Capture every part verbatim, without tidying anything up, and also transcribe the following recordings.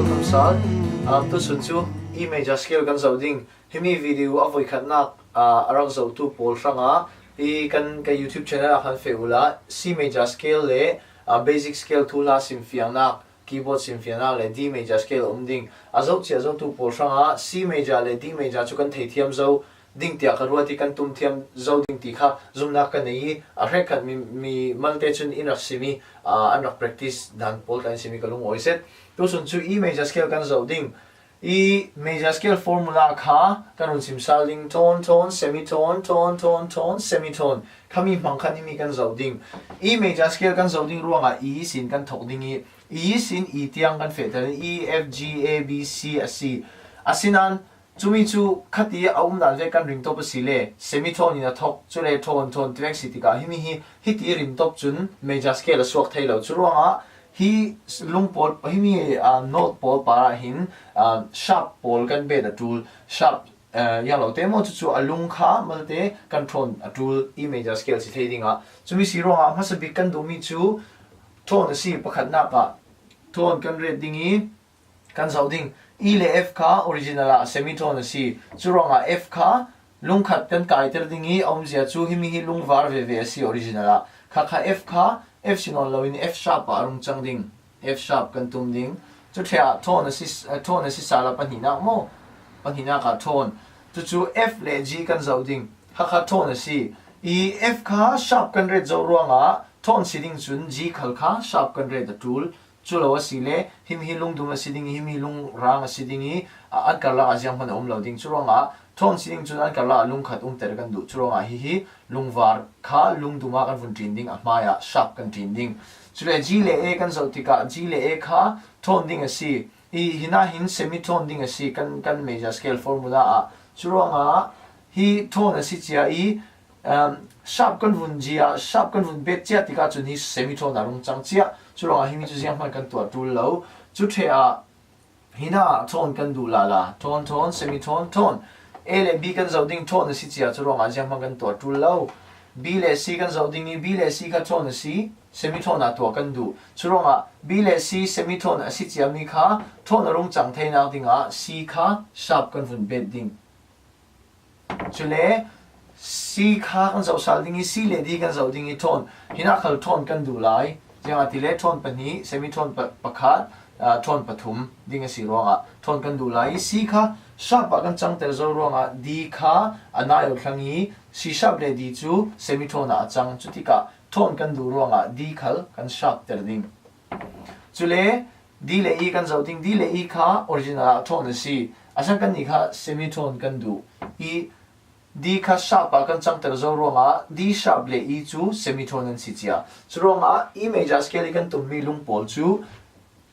Welcome sir. Um, tusun chu E major scale kan zoh ding. Himi video a voikhatnak, ah, a rak zohtu pawl hranga i kan ka YouTube channel ah khan feh ula, C major scale le, ah, basic scale thuhla simfiangnak, keyboard simfiangnak le D major scale a um ding. A zoh chiah zohtu pawl hranga C major le D major chu kan theithiam zo ding tiah ka ruat i kan tumthiam zo ding ti kha zumnak ka nei i, a hrekkhat mi, mi malte cun in rak sim i, ah, an rak practice dan pawl kha in sim i ka lungawi zet. Tusun cu E major scale kan zoh ding. E major scale formula kha kan run sim sal ding, tone, tone, semitone, tone, tone, tone, semitone. Khami hmang khan himi kan zoh ding. E major scale kan zoh ding ruangah E sin kan thawk ding i, E sin E tiang kan fehter ding, E, F, G, A, B, C a si. Asinain cumi cu khati a umdan vek kan ringtop a si le, semitone in a thawk, cule tone, tone tivek si tikah himi hi hiti ringtop cun major scale a suak thei lo. Cu ruangah hi lung pawl, himi, ah, note pawl parah hin, ah, sharp pawl kan bet a ṭul, sharp, ah, yang lo te maw, cucu a lung kha malte kan tone a ṭul, E major scale si thei dingah. Cumi si ruangah hmasa bik kan duhmi cu tone a si, pakhatnak ah tone kan ret ding i, kan zoh ding. E le F kha original ah semitone a si. Cu ruangah F kha lungkhat kan kaiter ding i, a umzia cu himi hi lungvar veve a si original ah. Khakha F kha F si nawn loin F sharp ah a rung cang ding. F sharp kan tum ding. Cu ṭheh ah tone a si, eh, tone a si sal ah pahnihnak maw? Pahnihnak ah tone. Cucu F le G kan zoh ding. Khakha tone a si. I F kha sharp kan ret zo ruangah tone si ding cun G khal kha sharp kan ret a ṭul. Cu lo a si le, himi hi lungdum a si ding i, himi hi lungrang a si ding i, a, an karlak ah zianghman a um lo ding. Cu ruangah tone si ding cun an karlak ah lungkhat umter kan duh. Cu ruangah hihi lungvar kha lungdum ah kan vun ṭin ding, a hmai ah sharp kan ṭin ding. Cule G le A kan zoh tikah G le A kha tone ding a si. I, hinah hin semitone ding a si kan, kan major scale formula ah. Cu ruangah hi tone a si cia i, um, sharp kan vun zia, sharp kan vun bet cia tikah cun hi semitone a rung cang cia. Cu ruangah himi cu zianghman kan tuah ṭul lo. Cu ṭheh ah hinah tone kan duh lala. Tone, tone, semitone, tone. A le B kan zoh ding, tone a si cia. Cu ruangah zianghman kan tuah ṭul lo. B le C kan zoh ding i, B le C kha tone a si, semitone ah tuah kan duh. Cu ruangah B le C semitone a si ciami kha tone a rung cang theinak dingah C kha sharp kan vun bet ding. Cule C kha kan zoh sal ding i, C le D kan zoh ding i, tone. Hinah khal tone kan duh lai. Ziangahtile tone pahnih, semitone pa-, pakhat, ah, tone pathum ding a si ruangah tone kan duh lai i, C kha sharp ah kan cangter zo ruangah D kha a nai aw thlang i, C sharp le D cu semitone ah a cang. Cutikah tone kan duh ruangah D khal kan sharp ter ding. Cule D le E kan zoh ding, D le E kha original ah tone a si. A sang kan nih kha semitone kan duh i, D kha sharp ah kan cangter zo ruangah D sharp le E cu semitone an si cia. Cu ruangah E major scale i kan tummi lung pawl cu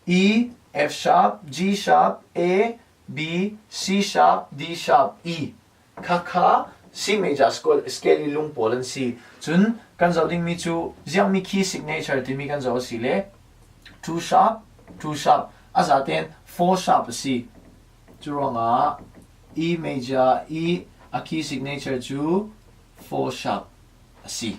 E, F sharp, G sharp, A, B, C sharp, D sharp, E. Khakha C major scale, scale i lung pawl an si. Cun kan zoh dingmi cu ziangmi key signature timi kan zoh a si le two sharp, two sharp, a zaten four sharp a si. Cu ruangah E major i a key signature cu four sharp a si.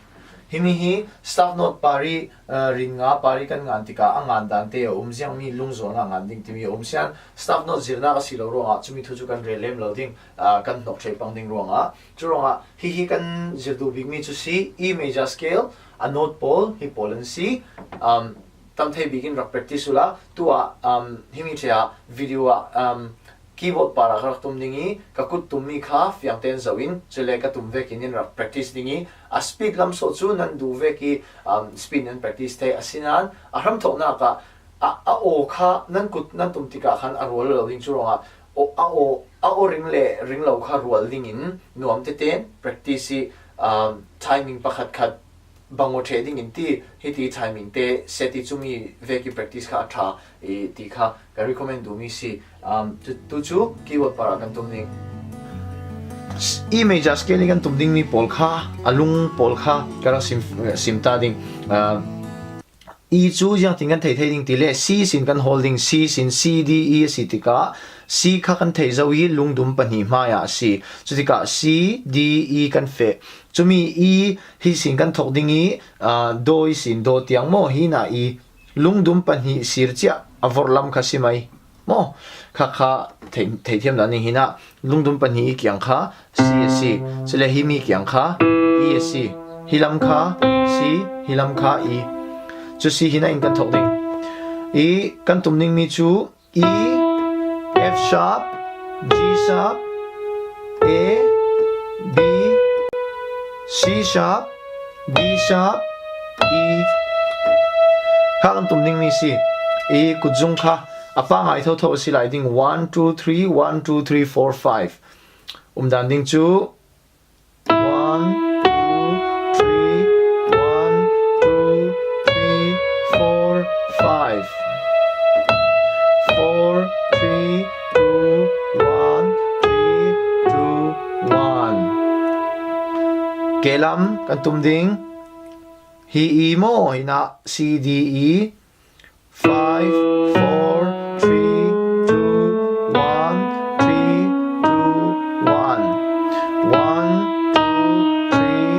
Himi hi staff note pari, uh, rin nga pari kan ngan tikah a ngan dante a um, ziangmi lungzawlnak ngan ding timi a um sian. Staff note zirnak a si lo ruangah cumi thu cu kan rel lem lo ding, uh, kan hnok ṭheh pang ding ruangah. Cu ruangah hihi kan zir duh bikmi cu si, E major scale, a note pawl, hi pawl an si. Um, tam thei bikin rak practice ula, tuah, um, himi ṭheh ah video ah, um, keyboard parah ka rak tum ding i, ka kut tummi kha fiangtein zoh in, cule ka tum vekin in rak practice ding i, a speed lam sawh cu nan duh vek i, um, speed nan practice thei. Asinain a hramthawknak ah a, a aw kha nan kut nan tum tikah khan a rual lo ding cu ruangah aw, a aw, a aw ring le ring lo kha rual dingin nuam tetein practice i, um, timing pakhatkhat bang aw ṭheh dingin ti, hiti timing te set i, cumi vek i practice kha a ṭha i ti kha ka recommend duhmi si. Um, tu, tu cu keyboard parah kan tum ding. E major scale i kan tum dingmi pawl kha, a lung pawl kha ka rak sim, sim ta ding. Uh, E cu ziangtin kan thei thei ding ti le, C sin kan hawl ding, C sin C, D, E a si tikah, C kha kan thei zo i lungdum pahnih hmai ah a si. Cutikah C, D, E kan feh. Cumi E hi sin kan thawk ding i, aa, dawi sin daw tiang maw, hi na i lungdum pahnih sir ciah a vorh lam kha si mai. maw? Kha kha thei, thei thiam dan ding hi na, lungdum pahnih i kiang kha C a si. Cule hi mi kiang kha E a si. Hi lam kha C, hi lam kha E. Cu C hi na in kan thok ding. I kan tum ding mi cu E, F sharp, G sharp, A, B, C sharp, D sharp, E. Kha kan tum ding mi si. I kutzung kha a pangai thotho a si lai ding. One, two, three, one, two, three, four, five. Umdan ding cu one, two, three, one, two, three, four, five. Four, three, two, one, three, two, one. Kelam kan tum ding. Hi E maw, hi na C D E. Five, four, three, two, one, three, two, one. One, two, three,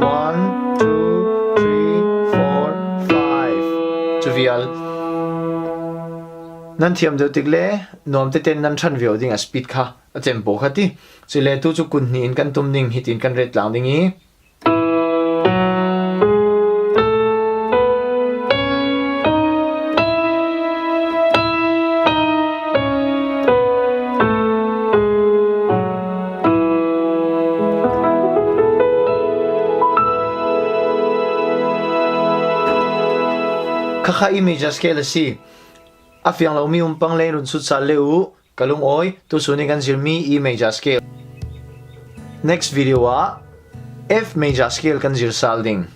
one, two, three, four, five. Cu vial. Nan thiam deuh tik le nuam tete nan ṭhan viau ding a speed kha, a tempo kha ti. Cule tu cu kun hnih in kan tum ding, hitin kan ret tlang ding i. Kha kha E major scale a si. A fiang lo mi um pang le run sut sal le uh. Ka lungawi, tusun i kan zirmi E major scale. Next video ah F major scale kan zir sal ding.